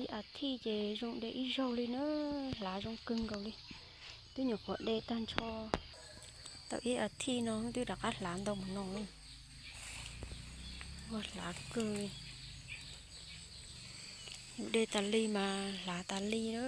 A thij ces zoo de ib zaug li na, hlav zoo kawg nkaus li. Twb nyuam qhuav de tag nrho tau ib a thij no twb rov qab hlav ntau mus no. Ua hlav kawg, de tas li mas hlav tas li na.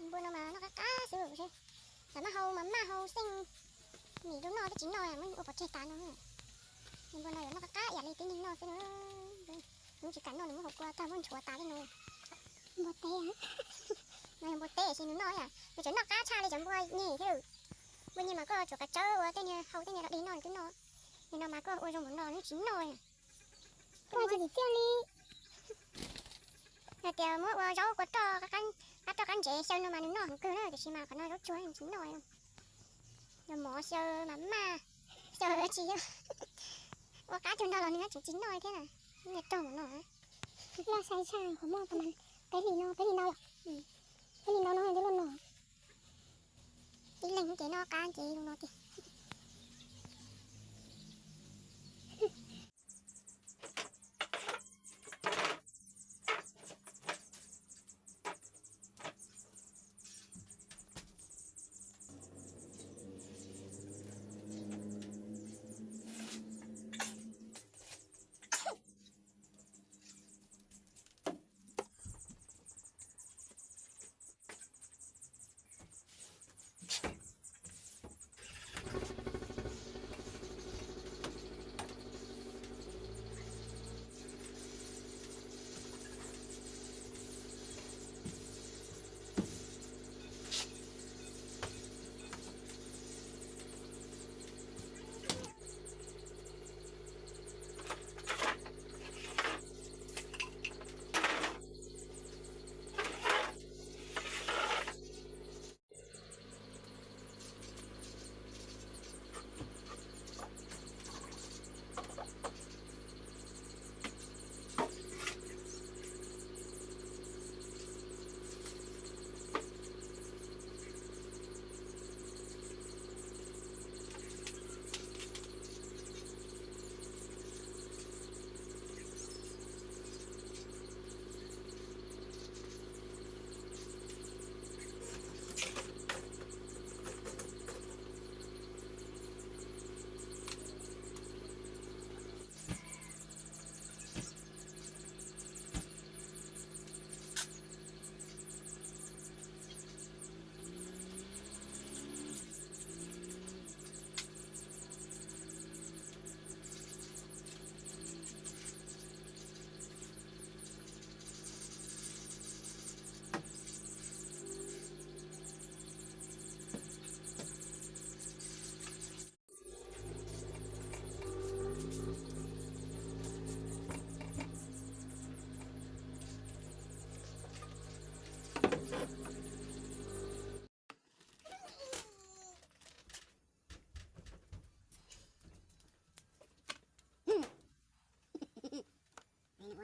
Npua no mas noj qab qab xwb, lam maj hau mas maj hau xeej, nim rau noj twb tsis noj, muab ua pov tseg tas no. Npua no yuav noj qab qab ib yam li tib neeg noj xwb na. Nws tsis kam noj, nws muab hauv kua tag muab nchuav tas li no. Npua teb, no yog npua teb ces nws noj yam, nws tseem noj qab tshaj li cov npua nyeg thiab. Npua nyeg mas koj tsuav kav tsawb ua tej niag hau tej niag dog dig noj nws twb noj. Nim no mas koj ua zoo npaum no nws tsis noj. Koj tsis tsim txiaj li. Hais tias muab ua zaub kua roj, qab roj qab ntsev xyaw no mas nws noj heev kawg na, tiam sis mas qhov no zaub tsuag nws tsis noj. Yog mov xyaw mas maj, xyaw tsis yog ua qab tug no los nws tseem tsis noj thiab na. Niag rog mus no. Loj sai tshaj qhov muaj tau mas peb hlis no, peb hlis ntau yom. Peb hlis ntau no twb luaj no. Ib leeg ces noj qab ces zoo no tiag.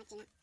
Tsis no.